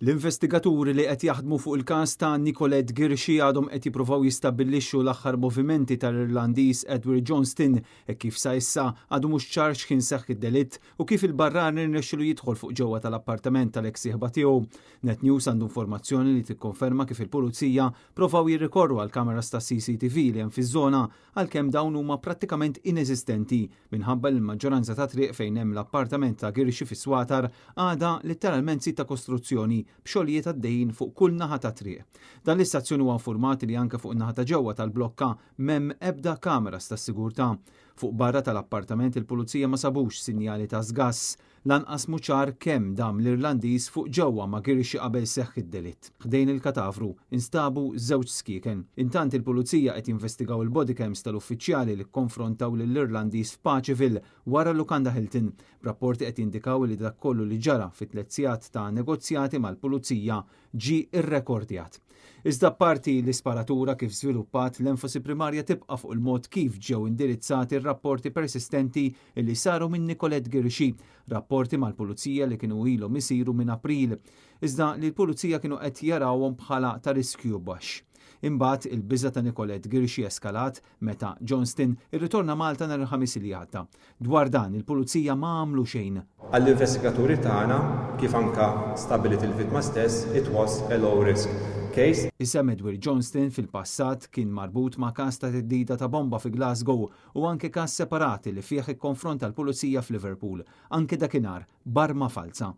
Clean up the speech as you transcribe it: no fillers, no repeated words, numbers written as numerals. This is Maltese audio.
L-investigaturi li qed jaħdmu fuq il-każ ta' Nicolette Ghirxi għadhom qed jippruvaw jistabbilixxu l-aħħar movimenti tal-Irlandiż Edward Johnston hekk kif sa issa għadu mhux ċar x'kien seħħ id-delitt u kif il-barrani rnexxielu jidħol fuq ġewwa tal-appartament tal-eks sieħba tiegħu. Net News għandu informazzjoni li tikkonferma kif il-pulizija provaw jirrikorru għal kameras ta' CCTV li hemm fiż-żona, għalkemm dawn huma prattikament ineżistenti minħabba li l-maġġoranza ta' triq fejn hemm l-appartament ta' Ghirxi fis-Swatar għadha litteralment sit ta' kostruzzjoni b'xogħlijiet għaddejjin fuq kull naħa tat-triq. Dan l-istazzjon huwa infurmat li anke fuq in-naħa ta' ġewwa tal-blokka m'hemm ebda kameras tas-sigurtà. Fuq barra tal-appartament il-pulizija ma sabux sinjali ta' sgass. Lanqas mhu ċar kemm dam l-Irlandiż fuq ġewwa ma Ghirxi qabel seħħ id-delitt. Ħdejn il-katavru instabu żewġ skieken. Intant il-Pulizija qed jinvestigaw il-bodycams tal-uffiċjali li kkonfrontaw lill-Irlandiż f'Paceville wara l-lukanda Hilton, b'rapporti qed jindikaw li dak kollu li ġara fi tlett sigħat ta' negozjati mal-Pulizija ġie rrekordjat. Iżda apparti l-isparatura kif żviluppat, l-enfasi primarja tibqa' fuq il-mod kif ġew indirizzati r-rapporti persistenti li saru minn Nicolette Ghirxi, rapporti mal-Pulizija li kienu ilhom isiru minn April, iżda li l-Pulizija kienu qed jarawhom bħala ta' riskju baxx. Imbagħad il-biża' ta' Nicolette Ghirxi eskalat meta Johnston irritorna Malta nhar il-Ħamis li għadda. Dwar dan, il-Pulizija ma għamlu xejn. Għall-investigaturi tagħna, kif anka stabbiliet il-vittma stess, it was a low risk case. Isem Edward Johnston fil-passat kien marbut ma' każ ta' theddida ta' bomba fi Glasgow u anke każ separat li fih ikkonfronta l-Pulizija f'Liverpool, anke dakinhar b'arma falza.